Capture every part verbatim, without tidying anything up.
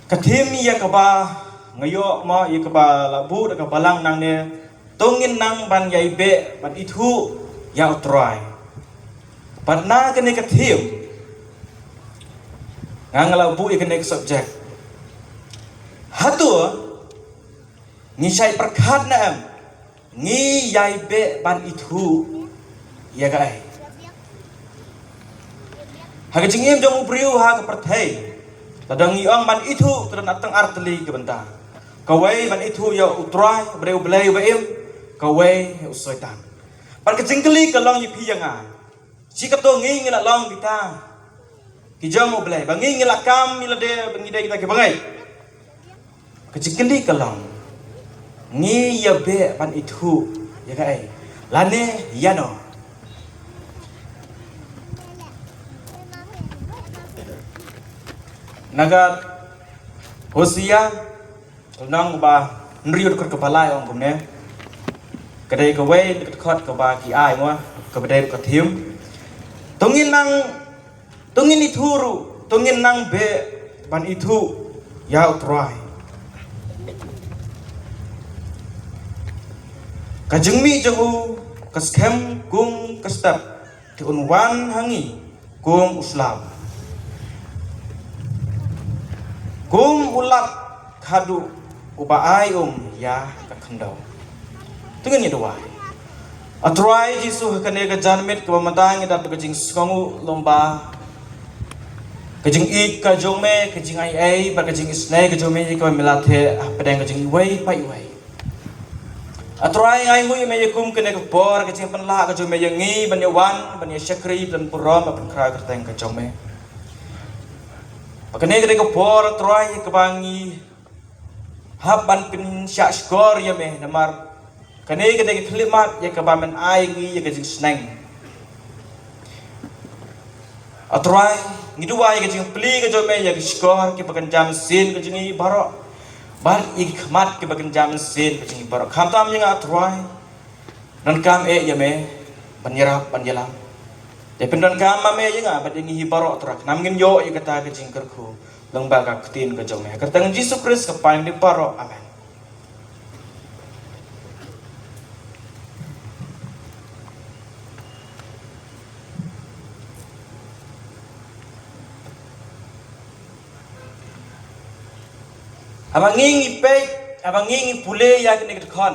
Ka theme ïa kaba nga ïoh mo ïa kaba la buh da ka balang nangne, to ngin nang ban ïai beh ban ithuh ïa U Trai. Bad na kane ka theme nga nga la buh ïa kane ka subject. Hato ngi shait pyrkhat ne em? Ngi ïai beh ban ithuh ïa kaei? Ha ka jingim jong u briew ha ka pyrthei, lada ngi ong ban ithuh, ka don tang ar tylli ki bynta. Kawei ban ithuh ïa U Trai, briew Blei uba im, kawei u Soitan. Bad ka jingkylli ka long ïa phi ïa nga, shi kato ngi ngi la long kita ki jong U Blei, ba ngi ngi la kam ïa lade ba ngi dei kita ki bangeit. Ka jingkylli ka long, ngi ïa beh ban ithuh ïa kaei? Lane ïa no? Na ka Hosea, lynnong ba hynriew, dkhot kaba lai ong kumne. Ka dei kawei na ka dkhot kaba ki ai mo, kaba dei ka theme. To ngin nang, to ngin ithuh ruh, to ngin nang beh ban ithuh ïa U Trai. Ka jingmih jong u ka skhem kum ka step, te un wan ha ngi kum u slap, kum u lap khadduh uba ai um ïa ka khyndew. To ngin ïa duwai. A Trai Jisu, ha kane ka janmiet kaba mynta ngi dap ka jingsngewnguh lem bad ka jingïeit ka jong me, ka jingaiei bad ka jingisynei ka jong me ïa kaba me la theh hapdeng ka jong iwei pa iwei. A Trai, nga ainguh ïa me ïa kum kane ka por, ka jingpynlah ka jong me ïa ngi ban ïa wan ban ïa shakri, ban burom, ban pynkhraw kyrteng ka jong me. Ba kane ka dei ka por, A Trai, kaba ngi hap ban pynshah shkor ïa me, namar kane ka dei ka khyllipmat ïa kaba men ai ngi ïa ka jingsneng. A Trai, ngi duwai ïa ka jingplie ka jong me ïa ka shkor kiba kynja mynsiem ka jong ngi baroh, bad ïa ki khmat kiba kynja mynsiem ka jong ngi baroh. Khamtam ïa nga, A Trai, donkam eh ïa me ban ïarap ban ïalam. Te pyndonkam ma me ïa nga bad ïa ngi hi baroh, A Trai, khnang ngin ïoh ïa kata ka jingkyrkhu lyngba ka ktien ka jong me. Ha ka kyrteng Jisu Khrist ka pynlong baroh. Amen. Haba ngi ngi peit, haba ngi ngi pule ïa kane ka dkhot,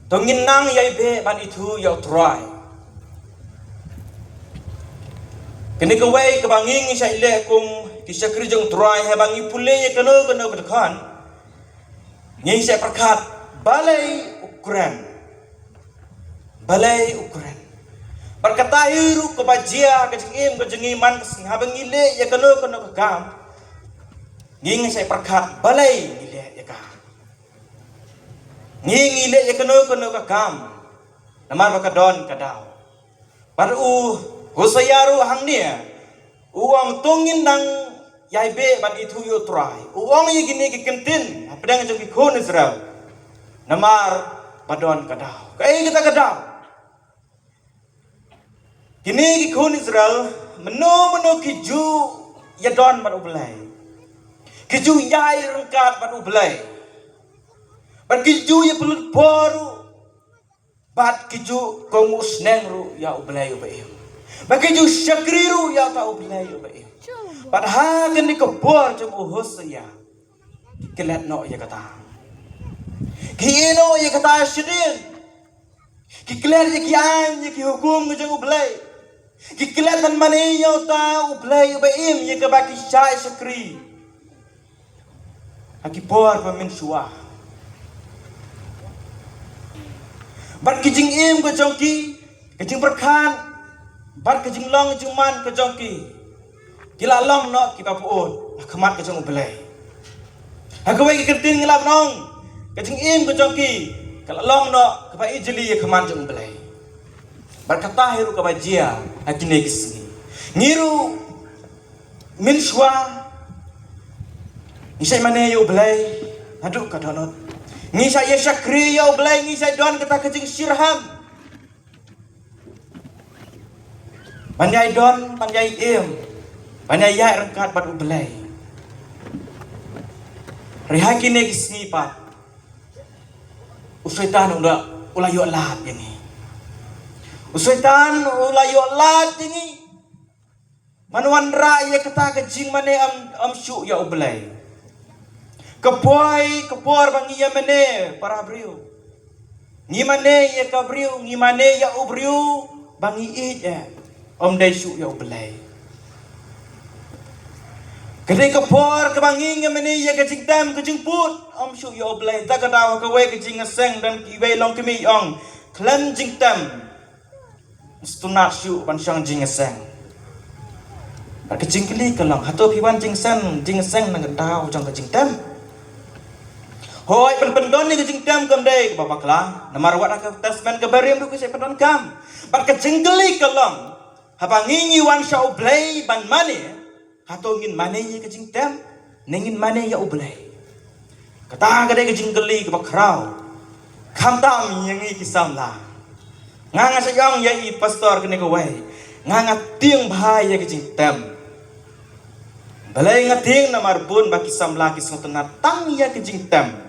to ngin nang ïai beh ban ithuh ïa U Trai. Kane kawei kaba ngi ngi shait leh kum ki shakri jong U Trai, haba ngi pule ïa kano kano ka dkhot, ngi ngi shait pyrkhat, balei u kren? Balei u kren? Bad kata hi ruh kaba jia ka jingim ka jong ngi man ka sngi, haba ngi leh ïa kano kano ka kam, ngi ngi shait pyrkhat, balei ngi leh ïa ka? Ngi ngi leh ïa kano kano ka kam namar ba ka don ka daw. Bad u Hosea ruh hangne u ong, to ngin nang ïai beh ban ithuh ïa U Trai. U ong ïa kine ki kyntien hapdeng jong ki khun Israel namar ba don ka daw. Kaei kata ka daw? Kine ki khun Israel, mynno mynno ki ju ïadon bad U Blei, ki ju ïai ryngkat bad U Blei, bad ki ju ïa pynlut bor ruh, bad ki ju kohnguh sneng ruh ïa U Blei uba im, bad ki ju shakri ruh ïa uta U Blei uba im. Bad ha kane ka por jong u Hosea, ki klet noh ïa kata, ki ïeh noh ïa kata shadien. Ki klet ïa ki aiñ, ïa ki hukum ka jong U Blei. Ki klet ban mane ïa uta U Blei uba im, ïa kaba ki shah shakri ha ki por ba mynshuwa. Bad ki jingim ka jong ki, ka jingpyrkhat bad ka jinglong jingman ka jong ki, ki la long noh kiba pyut ha khmat ka jong U Blei. Ha kawei ka kyntien ngi lah ban ong, ka jingim ka jong ki ka la long noh kaba ijli ha khmat jong U Blei. Bad kata hi ruh kaba jia ha kine ki sngi. Ngi ruh mynshuwa ngi shait mane ïa U Blei haduh ka dohnud. Ngi shait ïa shakri ïa U Blei, ngi shait don kata ka jingshitrhem ban ïai don, ban ïai im, ban ïai ïaid ryngkat bad U Blei. Hynrei ha kine ki sngi pat, u Soitan u la, u la ïoh lad ïa ngi. U Soitan u la ïoh lad ïa ngi. Man wanrah ïa kata ka jingmane, ym, ym shuh ïa U Blei. Ka poi, ka por ba ngi ïa mane para briew. Ngi mane ïa ka briew, ngi mane ïa u briew ba ngi ïeit eh. Ym dei shuh ïa U Blei. Ka dei ka por kaba ngi ïa mane ïa ka jingtem, ka jingput, ym shuh ïa U Blei. Ta ka daw ha kawei ka jingïaseng don kiwei long kmie ong, khlem jingtem, sngewtynnat shuh ban shong jingïaseng. Bad ka jingkylli ka long, hato phi wan jingïaseng, jingïaseng na ka daw jong ka jingtem? Hooid, ban pyndon ïa ka jingtem kam dei kaba bakla. Namar wat ha ka Testament kaba rim ruh ka shait pyndonkam. Bad ka jingkylli ka long, haba ngi, ngi wan sha U Blei ban mane, hato ngin mane ïa ka jingtem ne ngin mane ïa U Blei? Kata ka dei ka jingkylli kaba khraw. Khamtam ïa ngi ki samla. Nga, nga shu ong ïa i pastor kane kawei, nga, nga tieng bha ïa ka jingtem. Balei nga tieng? Namar bun ba ki samla ki sngewtynnat tang ïa ka jingtem.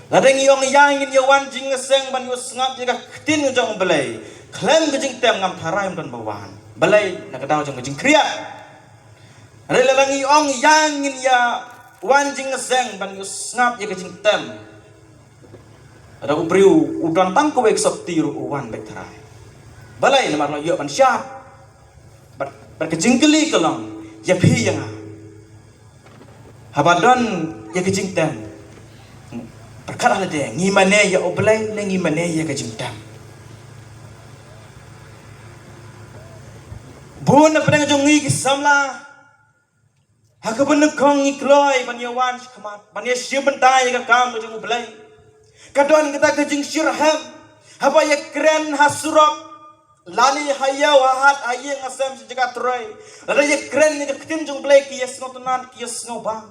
Lada ngi ong ïa ngin ïa wan jingïaseng ban ïohsngew ïa ka ktien jong U Blei khlem ka jingtem, ngam tharai ym don ba wan. Balei? Na ka daw jong ka jingkhriat. Hynrei lada ngi ong ïa ngin ïa wan jingïaseng ban ïohsngew ïa ka jingtem, lada u briew u don tang kawei ka sopti ruh u wan beit tharai. Balei? Namar la ïoh ban shad. Bad, bad ka jingkylli ka long, ïa phi ïa nga, haba don ïa ka jingtem, pyrkhat ha lade, ngi mane ïa U Blei ne ngi mane ïa ka jingtem? Bun na pdeng jong ngi ki samla, ha kaba nyngkong ngi kloi ban ïa wan shakhmat, ban ïa shim bynta ïa ka kam ka jong U Blei. Ka don kata ka jingshitrhem, haba ïa kren ha surok, lane ha ïew ha hat, ha ïing ha sem, sha jaka trei, lada ïa kren ïa ka ktien jong U Blei ki ïa sngewtynnat, ki ïa sngewbang.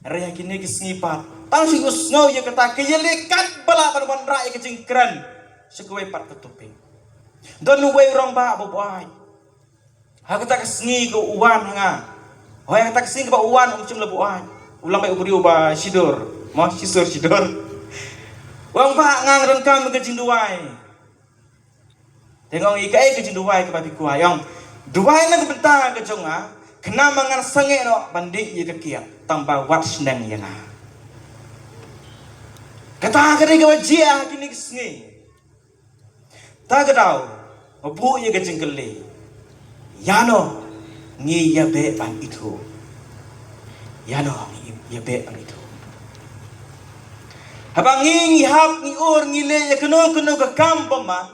Hynrei ha kine ki sngi pat, tang shu ïohsngew ïa kata, ki ïa leh katba lah ban wanrah ïa ka jingkren sha kawei pat ka topic. Don uwei u rangbah ba buaid. Ha kata ka sngi ka u wan ha nga. Hooid, ha kata ka sngi kaba u wan, um shym la buaid. U long beit u briew ba shidur. Mo, shisur shidur. U ong, "Bah, nga nga donkam ka jingduwai." Te nga ong, "Ïa kaei ka jingduwai kaba phi kwah?" U ong, "Duwai na ka bynta ka jong nga, khnang ba ngan sangeh noh ban dih ïa ka kiad, tang ba wat sneng ïa nga." Kata ka dei kaba jia ha kine ki sngi. Ta ka daw, nga buh ïa ka jingkylli, ïano ngi ïa beh ban ithuh? Ïano ngi ïa beh ban ithuh? Haba ngi, ngi hap, ngi ur, ngi leh ïa kano kano ka kam bymman,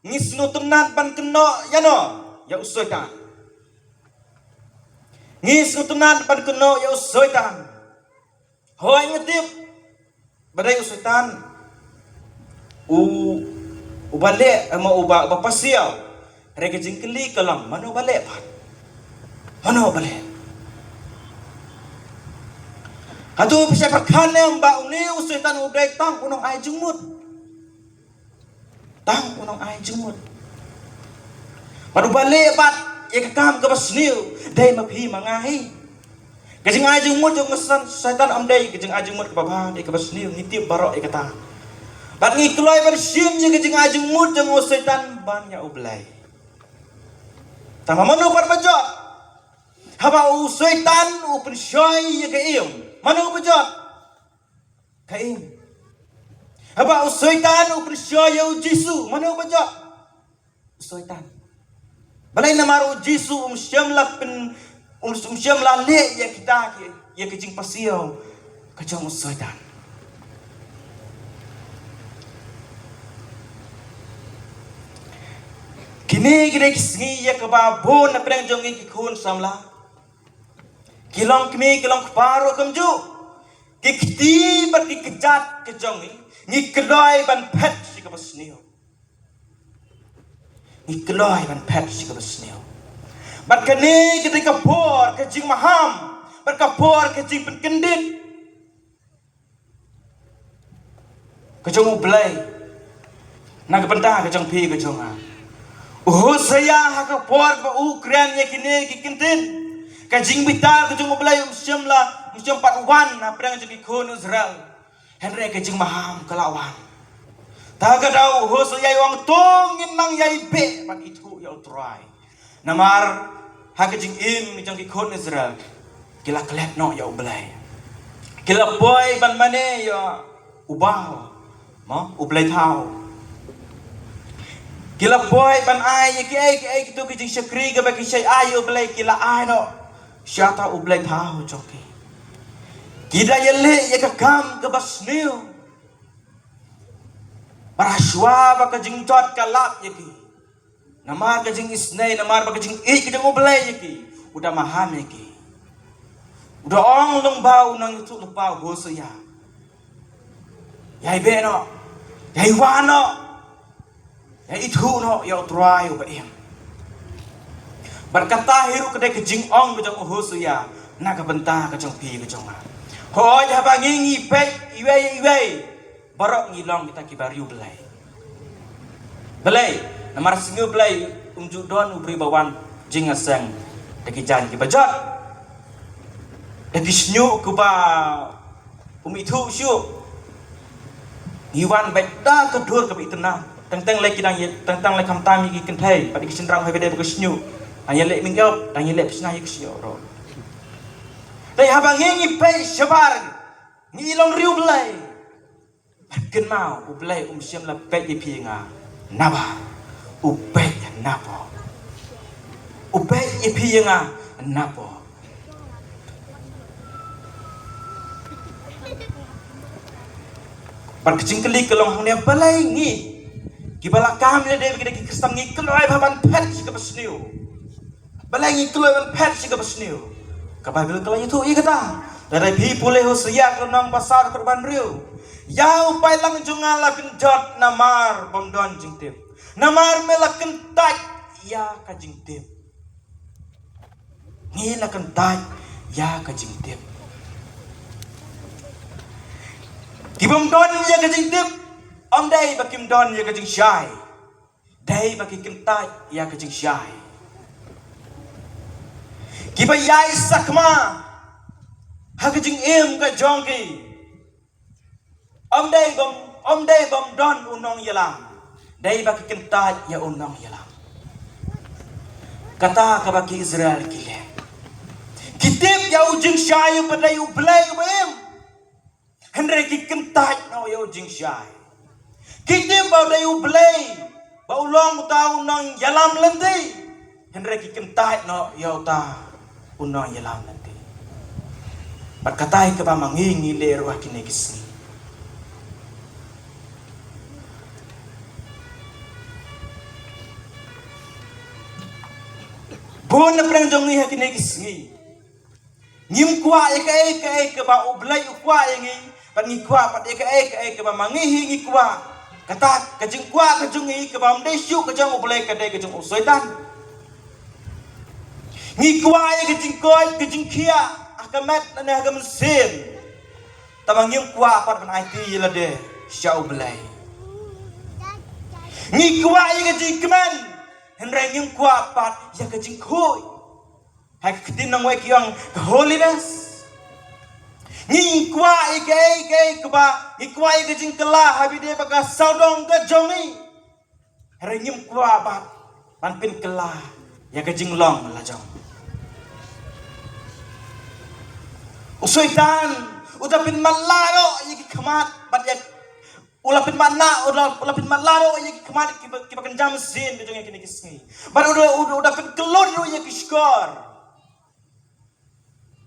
ngi sngewtynnat ban kynnoh ïano? Ïa u Soitan. Ngi sngewtynnat ban kynnoh ïa u Soitan. Hooid, nga tip ba dei u Soitan u, uba leh, eh, mo, uba, uba pasiaw. Hynrei ka jingkylli ka long, mano ba leh pat? Mano ba leh? Hato phi shait pyrkhat ne em ba une u Soitan u dei tang u nongai jingmut? Tang u nongai jingmut. Bad uba leh pat ïa ka kam kaba sniew dei ma phi ma nga hi. Ka jingai jingmut jong u Soitan ym dei ka jingai jingmut kaba bha, dei kaba sniew, ngi tip baroh ïa kata. Bad ngi kloi ban shim ïa ka jingai jingmut jong u Soitan ban ïa U Blei. Tang ma mano pat ba jot? Haba u Soitan u pynshoi ïa ka im, mano ba jot? Ka im. Haba u Soitan u pynshoi ïa u Jisu, mano ba jot? U Soitan. Balei? Namar u Jisu um shym la pyn, um, um shym la leh ïa kita ki, ïa ki jingpasiaw ka jong u Soitan. Kine ki dei ki sngi ïa kaba bun na pdeng jong ngi ki khun samla, ki longkmie, ki longkpa ruh kumjuh, ki kti bad ki kjat ka jong ngi, ngi kloi ban phet sha kaba sniew. Ngi kloi ban phet sha kaba sniew. Bad kane ka dei ka por ka jingmaham, bad ka por ka jingpynkyndit ka jong U Blei na ka bynta ka jong phi ka jong nga. U Hosea ha ka por ba u kren ïa kine ki kyntien, ka jingbitar ka jong U Blei um shym la Ym shym pat wan hapdeng jong ki khun Israel. Hynrei ka jingmaham ka la wan. Ta ka daw u Hosea u ong to ngin nang ïai beh ban ithuh ïa U Trai. Namar ha ka jingim jong ki khun Israel ki la klet noh ïa U Blei. Ki la poi ban mane ïa u Baal, mo, u blei thaw. Ki la poi ban ai ïa kiei kiei kito ki jingshakri kaba ki shait ai ïa U Blei, ki la ai noh sha uta u blei thaw jong ki. Ki da ïaleh ïa ka kam kaba sniew. Bad shuwa ba ka jingjot ka lap ïa ki, namar ka jingisynei, namar ba ka jingïeit ka jong U Blei ïa ki, u da maham ïa ki. U da ong lyngba u nongïathuhlypa u Hosea, ïai beh noh, ïai wan noh, ïai ithuh noh ïa U Trai uba im. Bad kata hi ruh ka dei ka jingong ka jong u Hosea na ka bynta ka jong phi ka jong nga. Hooid, haba ngi, ngi peit iwei iwei, baroh ngi long kita kiba riewblei. Balei? Namar sngew Blei, um ju don u briew ba wan jingïaseng da ki jaiñ kiba jot, da ki shñiuh kiba um ithuh shuh. Ngi wan beit da ka dur kaba itynnad. Teng teng lei ki dang ïa, teng teng lei khamtam ïa ki kynthei bad ïa ki shynrang, hooid ba dei ba ka shñiuh, dang ïaleh mingap, dang ïaleh pyrshah ïa ka shñiuh ruh. Dei haba ngi, ngi peit shabar, ngi long riewblei. Bad kynmaw, U Blei um shym la peit ïa phi ïa nga nabar. U peit napoh. U peit ïa phi ïa nga napoh. Bad ka jingkylli ka long hangne, balei ngi kiba la kam lade ba ki dei ki Khristan ngi kloi bha ban phet sha kaba sniew? Balei ngi kloi ban phet sha kaba sniew? Ka Baibl ka la ïathuh ïa kata. Lada phi pule Hosea ka lynnong ba saw dkhot ba hynriew: Ïa u paidlang jong nga la kynjot namar bym don jingtip. Namar me la kyntait ïa ka jingtip. Ngi la kyntait ïa ka jingtip. Ki bym don ïa ka jingtip, ym dei ba kim don ïa ka jingshai. Dei ba ki kyntait ïa ka jingshai. Kiba ïai sakma ha ka jingim ka jong ki, ym dei bym, ym dei bym don u nongïalam. Dei ba ki kyntait ïa u nongïalam. Kata kaba ki Israel ki leh. Ki tip ïa u jingshai uba dei U Blei uba im. Hynrei ki kyntait noh ïa u jingshai. Ki tip ba u dei U Blei, ba u long uta u nongïalam lynti. Hynrei ki kyntait noh ïa uta u nongïalam lynti. Bad kata hi kaba ma ngi ngi leh ruh ha kine ki sngi. Bun na pdeng jong ngi ha kine ki sngi, ngim kwah ïa kaei kaei kaba U Blei u kwah ïa ngi, bad ngi kwah pat ïa kaei kaei kaba ma ngi hi ngi kwah. Kata ka jingkwah ka jong ngi kaba ym dei shuh ka jong U Blei, ka dei ka jong u Soitan. Ngi kwah ïa ka jingkoit ka jingkhiah ha ka met lane ha ka mynsiem. Tangba ngim kwah pat ban aiti ïa lade sha U Blei. Ngi kwah ïa ka jingkmen, hynrei ngim kwah pat ïa ka jingkhuid. Ha ka ktien nongwei ki ong ka holiness. Ngi kwah ïa kaei kaei kaba, ngi kwah ïa ka jingkylla ha ba dei ba ka sawdong ka jong ngi. Hynrei ngim kwah pat ban pynkylla ïa ka jinglong lajong. U Soitan u da pynmatlah noh ïa ki khmat bad ïa, u la pynmatlah, u la, u la pynmatlah noh ïa ki khmat kiba, kiba kynja mynsiem ka jong ngi ha kine ki sngi. Bad u da, u da, u da pynkyllut noh ïa ki shkor.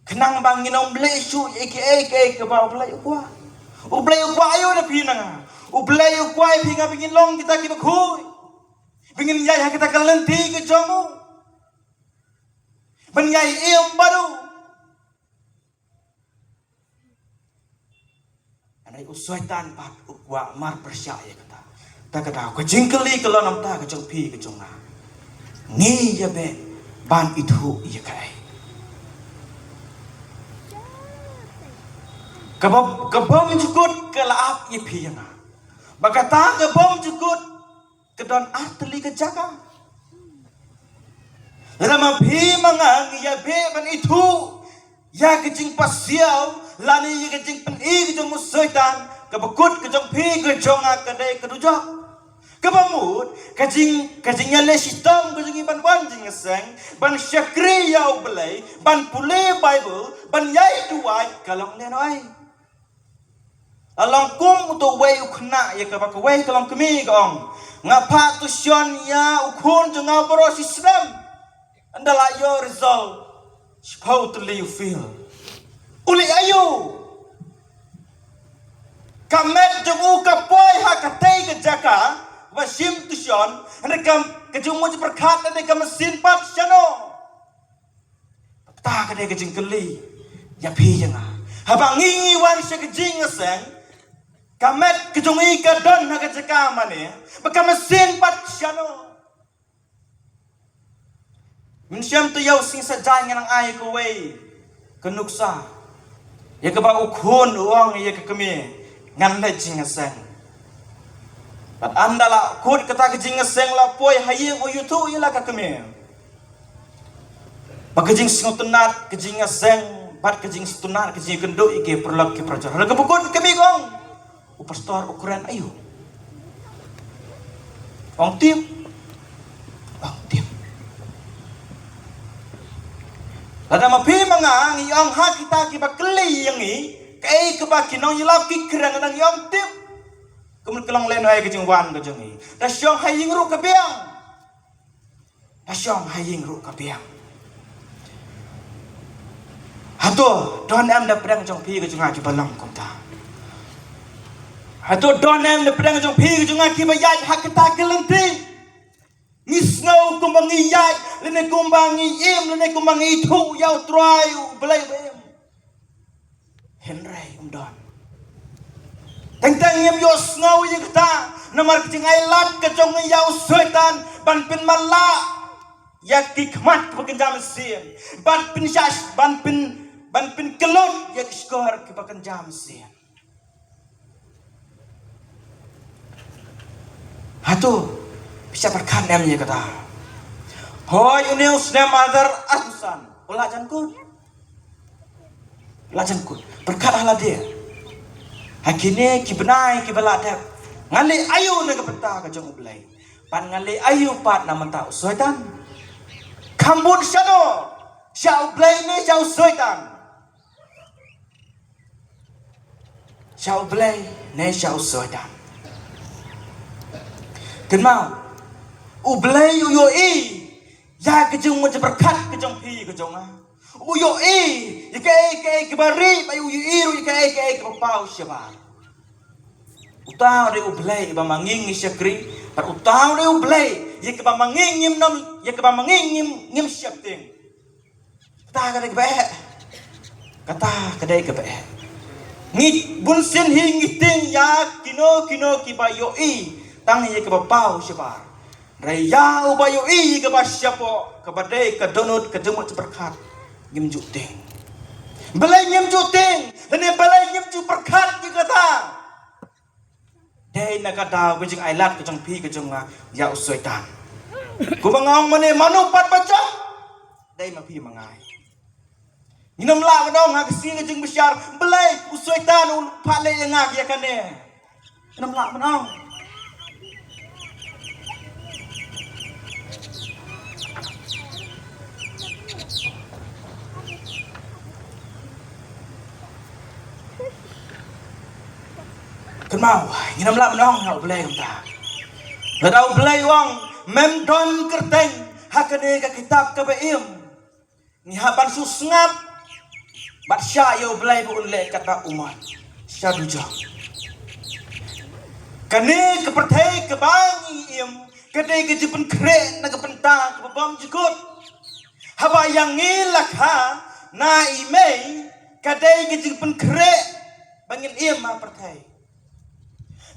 Khnang ba ngin ym leh shuh ïa kiei kiei kaba U Blei u kwah. U Blei u kwah aïu na phi na nga? U Blei u kwah ïa phi nga ba ngin long kita kiba khuid, ba ngin ïaid ha kita ka lynti ka jong u, ban ïai im bad u. Hynrei u Soitan pat u kwah mar pyrshah ïa kata. Ta ka daw ka jingkylli ka long na bynta ka jong phi ka jong nga. Ngi ïa beh ban ithuh ïa kaei? Kaba, ka bymjukut ka la ap ïa phi ïa nga. Ba kata ka bymjukut ka don artylli ka jaka. Lada ma phi ma nga ngi ïa beh ban ithuh ïa ka jingpasiaw lane ïa ka jingpyni ka jong u Soitan, kaba kut ka jong phi ka jong nga ka dei ka dujok. Kaba mut ka jing, ka jingïaleh shitom ka jong ngi ban wan jingïaseng, ban shakri ïa U Blei, ban pule Baibl, ban ïai duwai, ka long lehnohei. La long kum uto uwei u khynnah ïa kaba kawei ka longkmie ka ong, nga phah tuition ïa u khun jong nga baroh shi snem, ynda la ïoh result shiphew tylli u fail. U leh aïu? Ka met jong u ka poi ha katei ka jaka ba shim tuition, hynrei ka jingmut jingpyrkhat lane ka mynsiem pat shano? Kata ka dei ka jingkylli ïa phi ïa nga. Haba ngi ngi wan sha ka jingïaseng, ka met ka jong ngi ka don ha ka jaka mane, ba ka mynsiem pat shano? Mynsiem, to ïa u Sing Sajan ngan nang ai kawei ka nuksa ïa kaba u khun u ong ïa ka kmie, ngan leit jingïaseng. Bad ynda la kut kata ka jingïaseng la poi ha ïing, u ïathuh ïa la ka kmie ba ka jingsngewtynnat ka jingïaseng bad ka jingsngewtynnat ka jingïakynduh ïa ki paralok ki parajor. Hynrei kaba kut ka kmie ka ong, u pastor u kren aïu? Ong tip. Ong tip. Lada ma phi ma nga ngi ong ha kita kiba kylli ïa ngi kaei kaba ki nongïalap ki kren, lada ngi ong tip, ka mut ka long lehnohei ka jingwan ka jong ngi. Da shong ha ïing ruh ka biang. Da shong ha ïing ruh ka biang. Hato don em na pdeng jong phi ka jong nga kiba long kumta? Hato don em na pdeng jong phi ka jong nga kiba ïaid ha kata ka lynti? Ngi sngew kumba ngi ïaid lane kumba ngi im lane kumba ngi ïathuh ïa U Trai U Blei ba im. Hynrei um don. Teng teng ngim ïohsngew ïa kata, namar ka jingailad ka jong ngi ïa u Soitan ban pynmatlah ïa ki khmat kiba kynja mynsiem, ban pynshah, ban pyn, ban pynkyllut ïa ki shkor kiba kynja mynsiem. Hato phi shah pyrkhat ne em ïa kata? Hooid, une u snem ar hajar arphew san u la jan kut. La jan kut. Pyrkhat ha lade. Ha kine ki bnai kiba la dep, nga leh aïu na ka bynta ka jong U Blei? Bad nga leh aïu pat na bynta u Soitan? Kham bun shano, sha U Blei ne sha u Soitan? Sha U Blei ne sha u Soitan? Kynmaw, U Blei u ïohi ïa ka jingmut jingpyrkhat ka jong phi ka jong nga. U ïohi ïa kaei kaei kaba rit, bad u ïohi ruh ïa kaei kaei kaba paw shabar. Uta u dei U Blei ba ma ngi ngi shakri, bad uta u dei U Blei ïa kaba ma ngi ngim nym, ïa kaba ma ngi ngim, ngim sheptieng. Kata ka dei kaba eh. Kata ka dei kaba eh. Ngi bunsien hi ngi tieng ïa kino kino kiba ïohi tang ïa kaba paw shabar. Hynrei ïa uba ïohi ïa kaba shapoh, kaba dei ka dohnud ka jingmut jingpyrkhat, ngim ju tieng. Balei ngim ju tieng? Lane balei ngim ju pyrkhat ïa kata? Dei na ka daw ka jingailad ka jong phi ka jong nga ïa u Soitan. Kumba nga ong mane, mano pat ba jop? Dei ma phi ma nga. Ngin ym lah ban ong ha ka sngi ka jingbishar, balei u Soitan u phah leh ïa nga ïa kane. Ngin ym lah ban ong. Kynmaw, ngin ym lah ban ong ïa U Blei kumta. Lada U Blei u ong, mem don kyrteng ha kane ka kitab kaba im, ngi hap ban shu sngap bad shah ïa U Blei ba un leh katba u mon. Sha dujok. Kane ka pyrthei kaba ngi im ka dei ka jingpynkhreh na ka bynta kaba bymjukut. Haba ïa ngi la kha na i mei, ka dei ka jingpynkhreh ba ngin im ha pyrthei.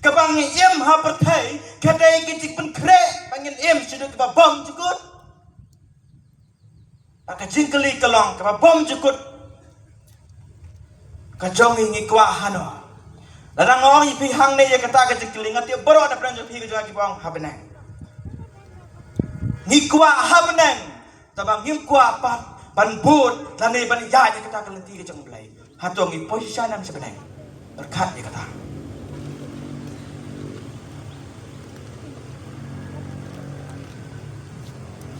Kaba ngi im ha pyrthei ka dei ka jingpynkhreh ba ngin im shaduh kaba bymjukut. Bad ka jingkylli ka long, kaba bymjukut ka jong ngi, ngi kwah hano? Lada nga ong ïa phi hangne ïa kata ka jingkylli, nga tip baroh na pdeng jong phi ka jong nga kiba ong ha bneng. Ngi kwah ha bneng, tangba ngim kwah pat ban bud lane ban ïaid ïa kata ka lynti ka jong U Blei. Hato ngi poi shisha ne em sha bneng? Pyrkhat ïa kata.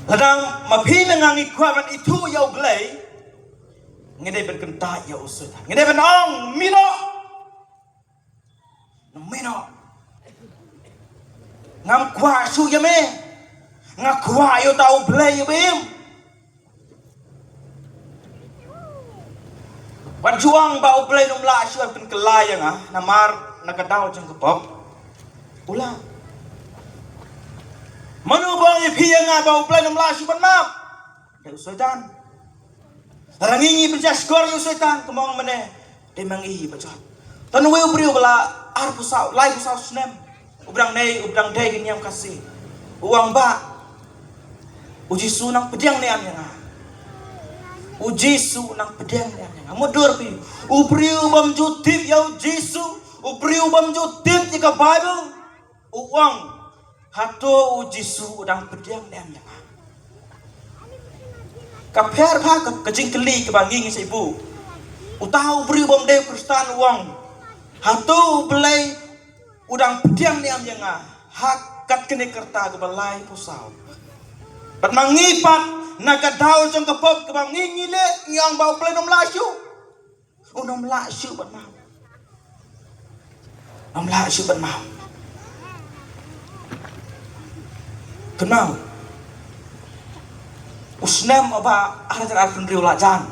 Lada ma phi ne nga ngi kwah ban ithuh ïa U Blei, ngi dei ban kyntait ïa u Soitan. Ngi dei ban ong, mih noh. Mih noh. Ngam kwah shuh ïa me. Nga kwah ïa uta U Blei uba im. Wat ju ong ba U Blei un ym lah shuh ban pynkylla ïa nga, namar na ka daw jong ka pop u lah. Mano ba ong ïa phi ïa nga ba U Blei un ym lah shuh ban map? Dei u Soitan. Lada ngi ngi pynshah shkor ïa u Soitan, kumno mynne? Dei ma ngi ba jot. Tang uwei u briew ba la arphew saw, laiphew saw snem. U ba dang dei, u ba dang dei ka niam Khasi. U ong ba, u Jisu u nang pdiang ne em ïa nga? U Jisu u nang pdiang ne em ïa nga? Mutdur phi. U briew bym ju tip ïa u Jisu, u briew bym ju tip ïa ka Baibl, u ong, hato u Jisu u dang pdiang ne em ïa nga? Ka pher bha ka, ka jingkylli kaba ngi ngi sa ïoh. Uta u briew bym dei u Khristan u ong, hato U Blei u dang pdiang ne em ïa nga ha kat kane ka rta kaba laiphew saw? Bad ma ngi pat, na ka daw jong ka pop kaba ngi ngi leh, ngi ong ba U Blei un ym lah shuh. Un ym lah shuh ban map. Un ym lah shuh ban map. Kynmaw, u snem uba ar hajar arphew hynriew la jan.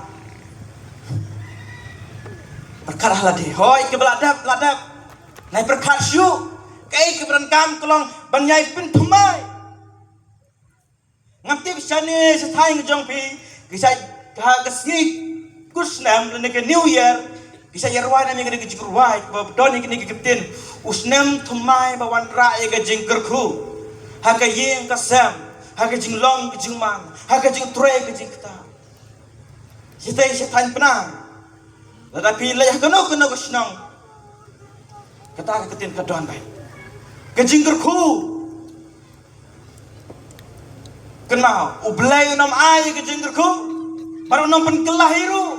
Pyrkhat ha lade. Hooid, kaba la dep, la dep. Nai pyrkhat shuh. Kaei kaba donkam ka long ban ïai pynthymmai. Ngam tip shane sha thaiñ ka jong phi, ki sa, ha ka sngi kut snem lane ka New Year, ki sa ïa rwai ne em ïa kane ka jingrwai kaba don ïa kane ka ktien, u snem thymmai ba wanrah ïa ka jingkyrkhu ha ka ïing ka sem, ha ka jinglong ka jingman, ha ka jingtrei ka jingktah. Shatei shatei pynah. Lada phi leit ha kano kano ka shnong, kata ka ktien ka don bha. Ka jingkyrkhu. Kynmaw, U Blei un ym ai ka jingkyrkhu bad un ym pynkylla hi ruh.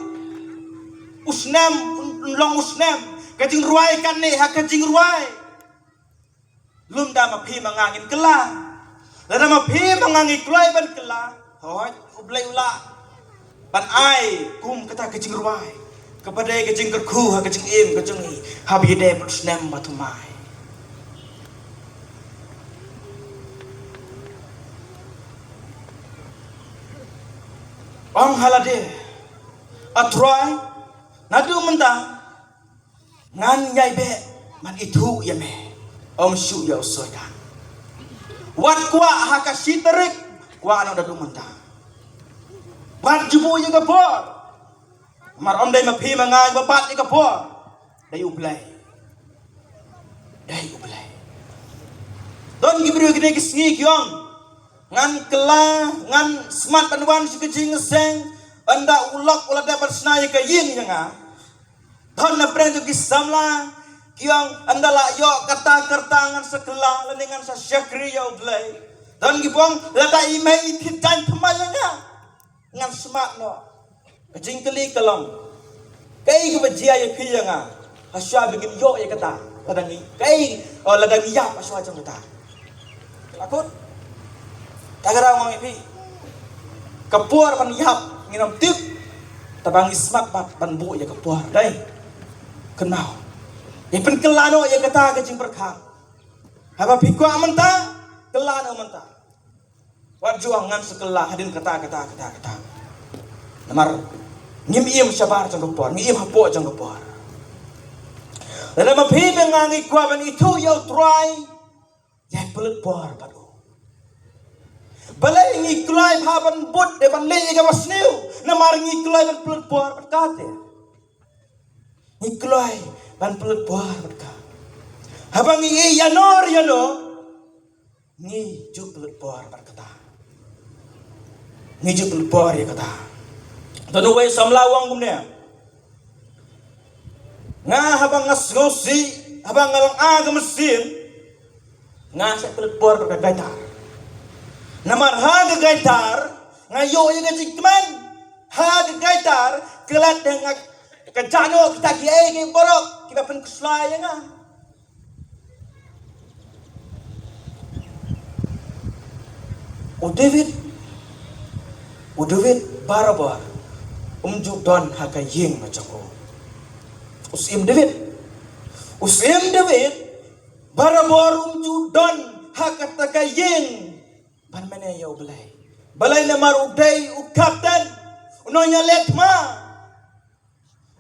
U snem un long u snem. Ka jingrwai kan neh ha ka jingrwai. Lymda ma phi ma nga ngin kylla. Lada ma phi ma nga ngi kloi ban kylla, hooid, U Blei u lah ban ai kum kata ka jingrwai kaba dei ka jingkyrkhu ha ka jingim ka jong ngi haba ïadei bad u snem ba thymmai. Ong ha lade, A Trai, naduh mynta ngan ïai beh ban ithuh ïa me. Ym shuh ïa u Soitan. Wat kwah ha ka shi tarik, kwah noh naduh mynta. Bat ju buh ïa ka por. Namar ym dei ma phi ma nga ba bat ïa ka por. Dei U Blei. Dei U Blei. Don ki briew kine ki sngi ki ong, ngan kylla, ngan smat ban wan sha ka jingïaseng, ynda u lok u la dep ban shna ïa ka ïing ïa nga. Don na pdeng jong ki samla ki ong, ynda la ïoh kata ka rta ngan sa kylla lane ngan sa shakri ïa U Blei. Don kiba ong, lada i mei i thied jaiñ thymmai ïa nga, ngan smat noh. Ka jingkylli ka long, kaei kaba jia ïa phi ïa nga hashwa ba ngin ïoh ïa kata? Lada ngi, kaei, oh, lada ngi ïap hashwa jong kata? Ka la kut. Te nga ong ïa phi, ka por ban ïap ngin ym tip, tangba ngi smat bad ban buh ïa ka por. Dei, kynmaw, ïa pynkylla noh ïa kata ka jingpyrkhat. Haba phi kwah mynta, kylla noh mynta. Wat ju ong ngan sa kylla hadien kata, kata, kata, kata. Namar ngim im shabar jong ka por, ngim im hapoh jong ka por. Lada ma phi ma nga ngi kwah ban ithuh ïa U Trai, ïai pynlut por bad u. Balei ngi kloi bha ban bud, eh, ban leh ïa kaba sniew? Namar ngi kloi ban pynlut por bad ka te. Ngi kloi ban pynlut por bad ka. Haba ngi ïeh ïano ïano, ngi ju pynlut por bad kata. Ngi ju pynlut por ïa kata. Te uwei u samla u ong kumne, nga haba nga sngewsih, haba nga long a ka mynsiem, nga sa pynlut por bad ka guitar. Namar ha ka guitar nga ïoh ïa ka jingkmen. Ha ka guitar, klet da nga ka jano kita ki ei ki borok kiba pynkhuslai ïa nga. U David, u David barabor um ju don ha ka ïing ka jong u. U Syiem David, u Syiem David barabor um ju don ha kata ka ïing ban mane ïa U Blei. Balei? Namar u dei u kapten, u nongïaleh thma.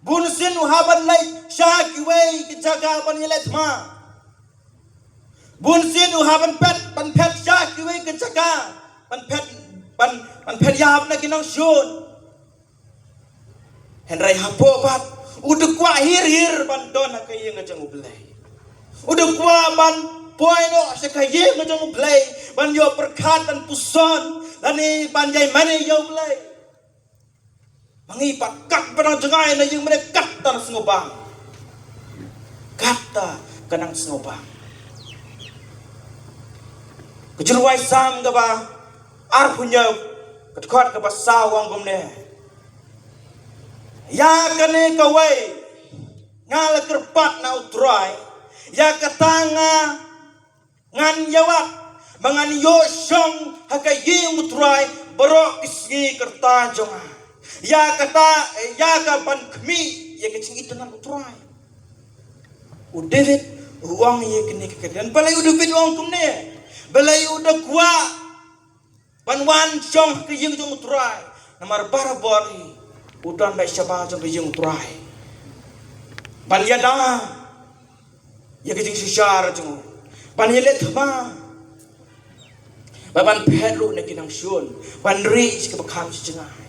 Bun sien u hap ban leit sha kiwei ki jaka ban ïaleh thma. Bun sien u hap ban phet, ban phet sha kiwei ki jaka ban phet, ban, ban phet ïa hap na ki nongshun. Hynrei hapoh pat u dei kwah hir hir ban don ha ka ïing ka jong U Blei. U dei kwah ban poi noh sha ka ïing ka jong U Blei, ban ïoh pyrkhat, ban puson, lane ban ïai mane ïa U Blei. Ma ngi pat katba nang jngai na ïing mane katta nang sngewbang. Katta ka nang sngewbang. Ka jingrwai Salm kaba arphew hynñiew, ka dkhot kaba saw ong kumne. Ïa kane kawei nga la kyrpad na U Trai, ïa kata nga ngan ïawad, ba ngan ïoh shong ha ka ïing U Trai baroh ki sngi ka rta jong nga. Ïa kata, ïa ka ban khmih ïa ka jingitynnad U Trai. U David u ong ïa kane ka kyrdan. Balei u David u ong kumne? Balei u da kwah ban wan shong ha ka ïing jong U Trai? Namar barabor hi u don beit shabar jong ka ïing U Trai ban ïada ïa ka jingshisha jong u, ban ïaleh thma, ban, ban phet ruh na ki nongshun, ban rieh sha kaba kham sha jngai.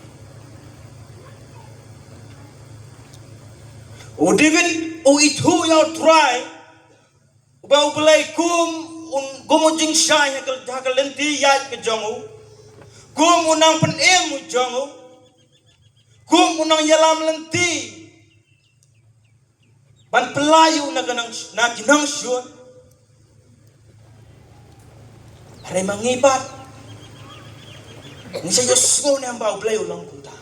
U David u ithuh ïa U Trai, uba U Blei kum un, kum u jingshai ha ka, ha ka lynti ïaid ka jong u, kum u nongpynim u jong u, kum u nongïalam lynti ban pynlait ïa u na ka nong, na ki nongshun. Hynrei ma ngi pat, ngi sa ïohsngew ne em ba U Blei u long kumta?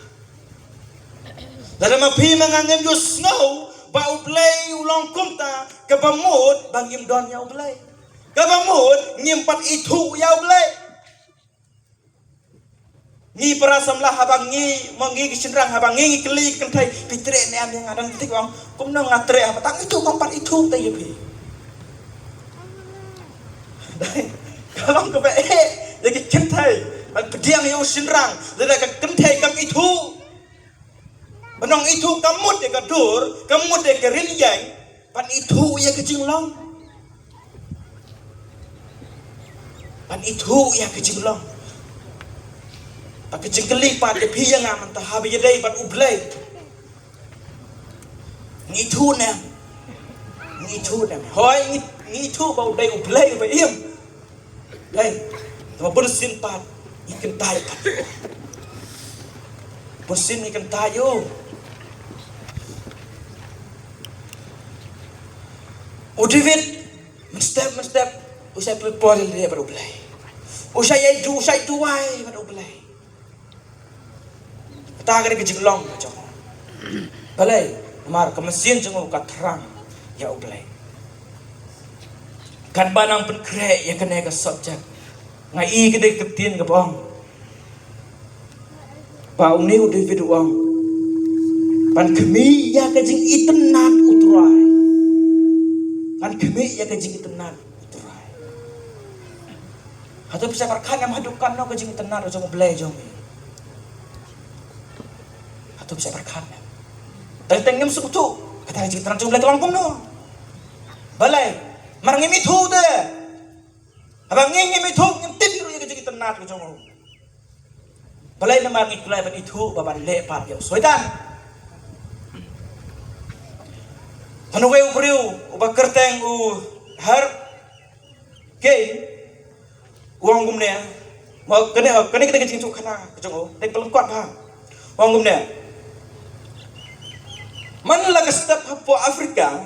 Lada ma phi ma nga ngim ïohsngew ba U Blei u long kumta, kaba mut ba ngim don ïa U Blei. Kaba mut ngim pat ithuh ïa U Blei. Ngi para samla haba ngi, ma ngi ki shynrang haba ngi, ngi kylli ki kynthei, phi treh ne em ïa nga? Dang tik ong, kumno nga treh, haba tang ithuh kam pat ithuh te ïa phi. Ka long kaba eh ïa ki kynthei ban pdiang ïa u shynrang lada ka kynthei kam ithuh. Ban ong ithuh ka mut ïa ka dur, ka mut ïa ka rynïeng, ban ithuh ïa ka jinglong. Ban ithuh ïa ka jinglong. Bad ka jingkylli pat ïa phi ïa nga mynta, haba ïadei bad U Blei, ngi ithuh ne em? Ngi ithuh ne em? Hooid, ngi, ngi ithuh ba u dei U Blei uba im. Hei, tangba bunsien pat ngi kyntait pat. Bunsien ngi kyntait ïa u. U David, mynstep mynstep u shait pynpoi lade bad U Blei. U shait ïa, u shait duwai bad U Blei. Kata ka dei ka jinglong ka jong u. Balei? Namar ka mynsiem jong u ka thrang ïa U Blei. Katba nang pynkhreh ïa kane ka subject, nga i ka dei ka ktien kaba ong ba une u David u ong, ban khmih ïa ka jingitynnad U Trai. Ban khmih ïa ka jingitynnad U Trai. Hato phi sa pyrkhat ne em haduh katno ka jingitynnad ka jong U Blei jong ngi? Hato phi sa pyrkhat ne em? Teng teng ngim sngewthuh kata ka jingitynnad jong U Blei ka long kumno. Balei? Namar ngim ithuh te. Haba ngi ngim ithuh, ngim tip ruh ïa ka jingitynnad ka jong u. Balei? Namar ngi kloi ban ithuh ba ban leh pat ïa u Soitan. Hynrei uwei u briew uba kyrteng u Hur Kane u ong kumne. Ma kane, kane, kane ka jingïathuhkhana ka jong u dei ka lyngkot bha. U ong kumne: Man la ka step hapoh Afrika,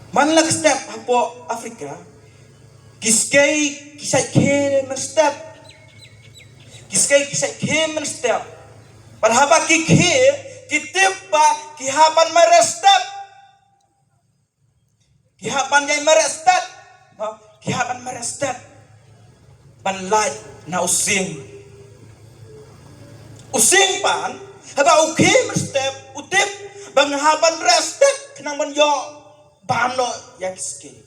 man la ka step hapoh Afrika, ki skei ki shait khie mynstep. Ki skei ki shait khie mynstep. Bad haba ki khie, ki tip ba ki hap ban mareh step. Ki hap ban ïai mareh step. Ba, ki hap ban mareh step. Ban lait na u sing. U sing pan, haba u khie mynstep, u tip ba nga hap ban reh step, khnang ban ïoh bam noh ïa ki skei.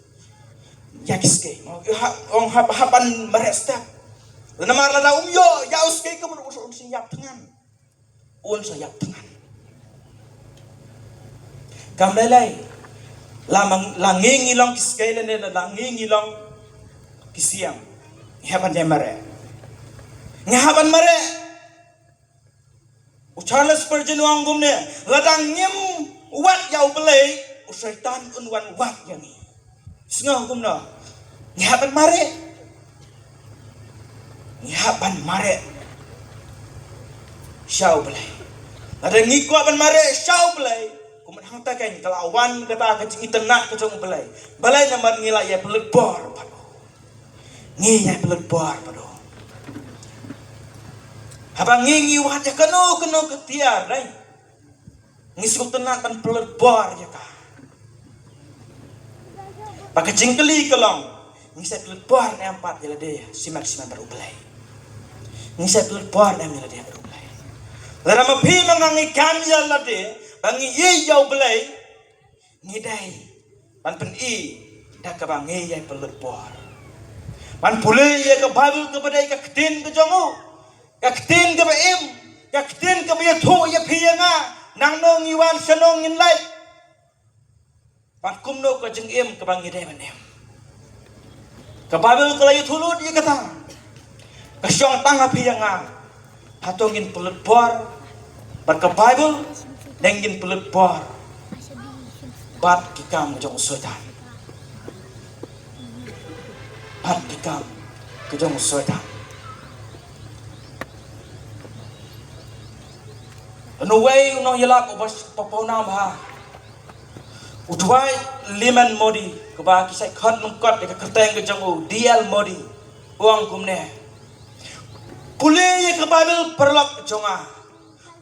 Ïa ki skei. Ong hap, hap, hap ban mareh step. Namar lada um ïoh ïa u skei kumno un sa ïap thngan. Un sa ïap thngan. Kam lei lei. La mang, la ngi ngi long ki skei lane la ngi ngi long ki siang. Ngi hap ban ïai mareh. Ngi hap ban mareh. U Charles Spurgeon u ong kumne, lada ngim wad ïa U Blei, u Soitan un wan wad ïa ngi. Sngew kumno? Ngi hap ban mareh. Ngi hap ban mareh sha U Blei. Lada ngi kwah ban mareh sha U Blei, kumne hangta kan ka la wan kata ka jingitynnad ka jong U Blei. Balei? Namar ngi la ïai pynlut bor bad u. Ngi ïai pynlut bor bad u. Haba ngi ngi wad ïa kano kano ka tiar, dei, ngi sngewtynnad ban pynlut bor ïa ka. Ba ka jingkylli ka long, ngi sa pynlut bor ne em pat ïa lade shimet shimet bad U Blei? Ngi sa pynlut bor ne em ïa lade bad U Blei? Lada ma phi ma nga ngi kam ïa lade ba ngi ïeit ïa U Blei, ngi dei ban pyni da kaba ngi ïai pynlut bor. Ban pule ïa ka Baibl kaba dei ka ktien ka jong u, ka ktien kaba im, ka ktien kaba ïathuh ïa phi ïa nga, nangno ngi wan, shano ngin leit, bad kumno ka jingim kaba ngi dei ban im. Ka Baibl ka la ïathuh lut ïa kata. Ka shong tang ha phi ïa nga. Hato ngin pynlut bor bad ka Baibl, ne ngin pynlut bor bad ki kam ka jong u Soitan? Bad ki kam ka jong u Soitan. Uwei u nongïalap uba pawnam ha, u Dwight Lyman Moody, kaba ki shait khot lyngkot ïa ka kyrteng ka jong u D L Moody, u ong kumne: Pule ïa ka Baibl paralok jong nga,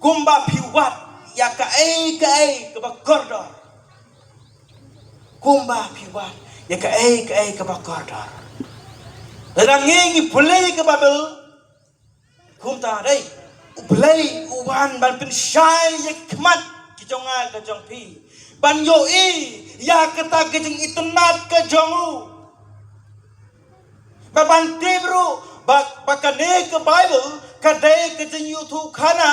kumba phi wad ïa kaei kaei kaba kordor. Kumba phi wad ïa kaei kaei kaba kordor. Lada ngi ngi pule ïa ka Baibl, kumta dei, U Blei u wan ban pynshai ïa ka khmat ka jong nga ka jong phi, ban ïohi ïa kata ka jingitynnad ka jong u. Ba ban tip ruh ba, ba kane ka Baibl ka dei ka jingïathuhkhana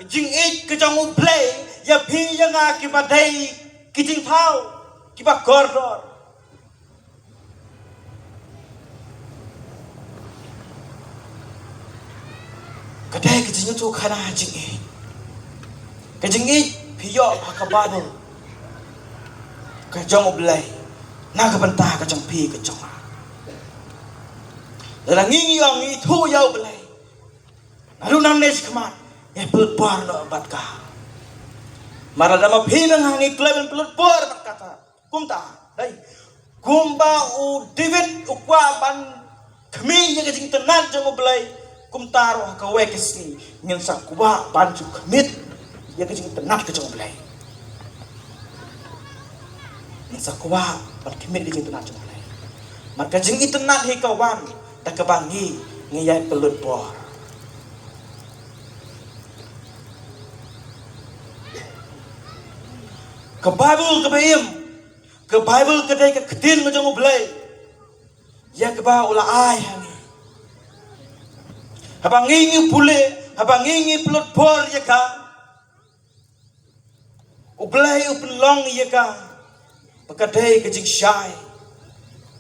jingïeit ka jong U Blei ïa phi ïa nga, kiba dei ki jingthaw kiba kordor. Ka dei ka jingïathuhkhana jingïeit. Ka jingïeit phi ïoh ha ka Baibl ka jong U Blei na ka bynta ka jong phi ka jong nga. Lada ngi ngi ïoh ngi ïathuh ïa U Blei, naduh nangne shakhmat, ïa pynlut bor noh bad ka. Namar lada ma phi ma nga ngi kloi ban pynlut bor bad kata, kumta dei, kumba u David u kwah ban khmih ïa ka jingtynnad jong U Blei, kumta ruh ha kawei ka sngi ngin sa kwah ban ju khmih ïa ka jingtynnad ka jong U Blei. Ngin sa kwah ban khmih ïa ka jingtynnad jong U Blei. Namar ka jingitynnad hi ka wan da kaba ngi ngi ïai pynlut bor. Ka Baibl kaba im, ka Baibl ka dei ka ktien ka jong U Blei, ïa kaba u la ai ha ngi. Haba ngi ngi pule, haba ngi ngi pynlut bor ïa ka, U Blei u pynlong ïa ka ba ka dei ka jingshai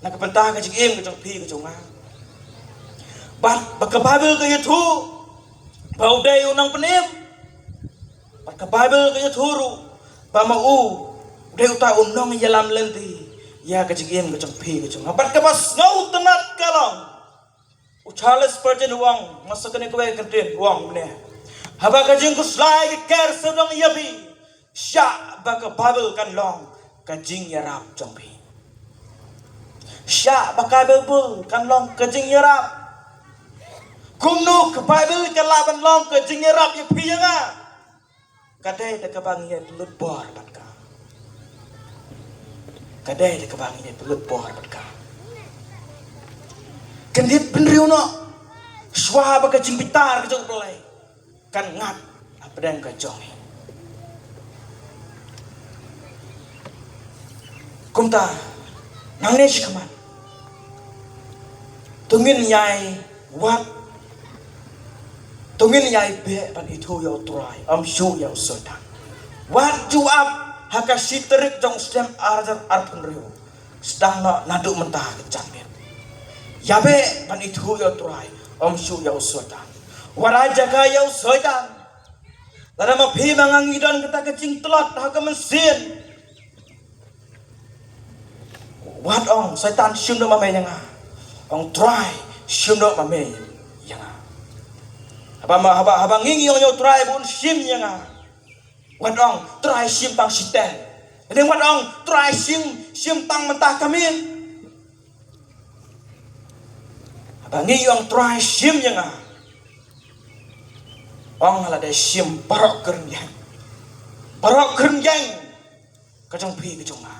na ka bynta ka jingim ka jong phi ka jong nga. Bad ba ka Baibl ka ïathuh ba u dei u nongpynim. Bad ka Baibl ka ïathuh ruh ba ma u u dei uta u nongïalam lynti ïa ka jingim ka jong phi ka jong nga. Bad kaba sngewtynnad ka long, u Charles Spurgeon u ong, nga sa kane kawei ka ktien, u ong kumne: Haba ka jingkhuslai ka ker sawdong ïa phi, shah ba ka Baibl kan long ka jingïarap jong phi. Shah ba ka Baibl kan long ka jingïarap. Kumno ka Baibl ka lah ban long ka jingïarap ïa phi ïa nga? Ka dei da kaba ngi ïa pynlut bor bad ka. Ka dei da kaba ngi ïa pynlut bor bad ka. Khyndiat bynriew noh, shuwa ba ka jingbitar ka jong U Blei kan ngat hapdeng ka jong ngi. Kumta, nangne shakhmat, to ngin ïai wad, to ngin ïai beh ban ithuh ïa U Trai, ym shuh ïa u Soitan. Wat ju ap ha ka shi tarik jong u snem ar hajar arphew hynriew, sdang noh naduh mynta ha ka janmiet. Ïa beh ban ithuh ïa U Trai, ym shuh ïa u Soitan. Wat ai jaka ïa u Soitan. Lada ma phi ma nga ngi don kata ka jingtlot ha ka mynsiem, wat ong Soitan shim noh ma me ïa nga. Ong Trai shim noh ma me ïa nga. Haba ma, haba, haba ngi ngi ong ïa U Trai ba un shim ïa nga, wat ong Trai shim tang shiteng. Lane wat ong Trai shim, shim tang mynta ka miet. Haba ngi ong Trai shim ïa nga, ong lada shim baroh ka rynïeng, baroh ka rynïeng ka jong phi ka jong nga.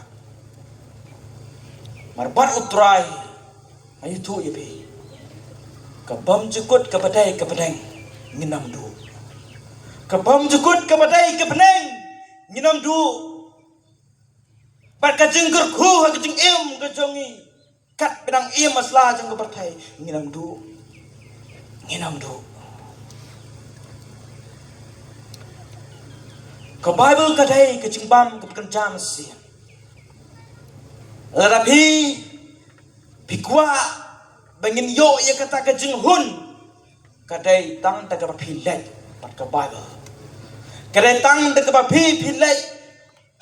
Namar bad U Trai, nga ïathuh ïa phi, ka bymjukut kaba dei ka bneng ngin ym duh. Ka bymjukut kaba dei ka bneng ngin ym duh. Bad ka jingkyrkhu ha ka jingim ka jong ngi, kat ba dang im ha sla jong ka pyrthei, ngin ym duh. Ngin ym duh. Ka Baibl ka dei ka jingbam kaba kynja mynsiem. Lada phi, phi kwah ba ngin ïoh ïa kata ka jinghun, ka dei tang da kaba phi leit bad ka Baibl. Ka dei tang da kaba phi, phi leit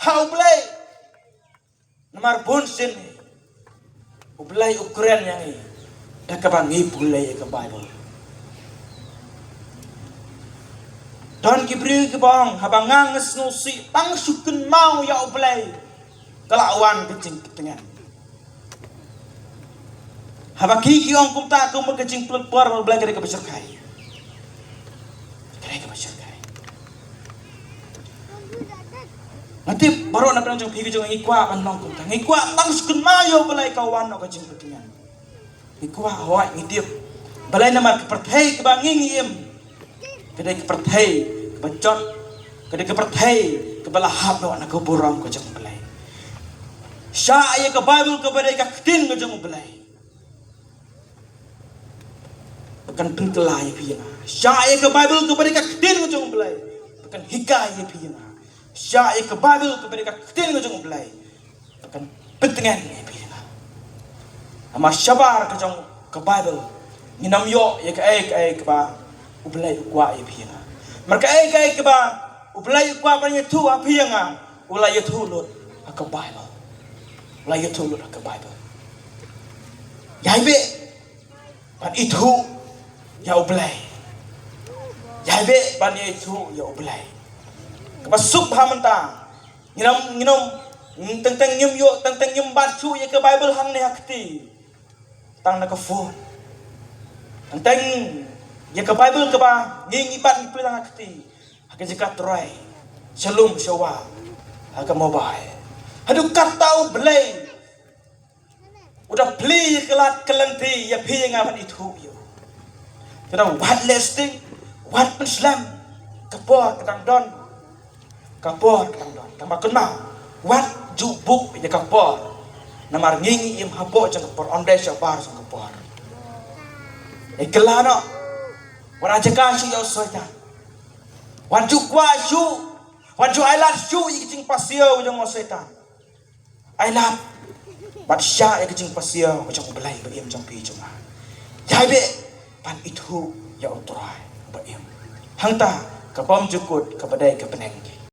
ha U Blei. Namar bun sien hi U Blei u kren ïa ngi da kaba ngi pule ïa ka Baibl. Don ki briew kiba ong, haba nga nga sngewsih tang shu kynmaw ïa U Blei, ka la wan ka jingpyntngen. Haba ki ki ong kumta, kumba ka jingpynlut bor bad U Blei ka dei kaba shyrkhei. Ka dei kaba shyrkhei. Nga tip baroh na pdeng jong phi ka jong ngi kwah ban long kumta. Ngi kwah tang shu kynmaw ïa U Blei ka wan noh ka jingpyntngen. Ngi kwah, hooid ngi tip. Balei? Namar ka pyrthei kaba ngi ngi im, ka dei ka pyrthei kaba jot, ka dei ka pyrthei kaba la hap noh na ka burom ka jong U Blei. Shah ïa ka Baibl kaba dei ka ktien ka jong U Blei, ba kan pynkylla ïa phi ïa nga. Shah ïa ka Baibl kaba dei ka ktien ka jong U Blei, ba kan hikai ïa phi ïa nga. Shah ïa ka Baibl kaba dei ka ktien ka jong U Blei, ba kan pyntngen ïa phi ïa nga. Namar shabar ka jong ka Baibl ngin ym ïoh ïa kaei kaei kaba U Blei u kwah ïa phi ïa nga. Namar kaei kaei kaba U Blei u kwah ban ïathuh ha phi ïa nga, u la ïathuh lut ha ka Baibl. U la ïathuh lut ha ka Baibl. Ïai beh ban ithuh ïa U Blei. Ïai beh ban ithuh ïa U Blei. Kaba suk bha mynta, ngin ym, ngin ym, teng teng ngim ïoh, teng teng ngim bat shuh ïa ka Baibl hangne ha kti, tang na ka phone. Teng teng ïa ka Baibl kaba ngi ngi bat ngi pule tang ha kti, ha ka jaka trei, sha lum sha wah, ha ka mobile. Haduh katta U Blei u da plie ïa ka lad ka lynti ïa phi ïa nga ban ithuh ïa u. Te da wat leh sting, wat pynslem. Ka por ka dang don. Ka por ka dang don. Tang ba kynmaw, wat ju buh ïa ka por. Namar ngi ngi im hapoh jong ka por, ym dei shabar jong ka por. Ïa kylla noh. Wat ai jaka shuh ïa u Soitan. Wat ju kwah shuh, wat ju ai lad shuh ïa ka jingpasiaw jong u Soitan. Ai lad bad shah ïa ka jingpasiaw ka jong U Blei ba im jong phi jong nga. Ïai beh ban ithuh ïa U Trai ba im. Hangta ka bymjukut kaba dei ka bneng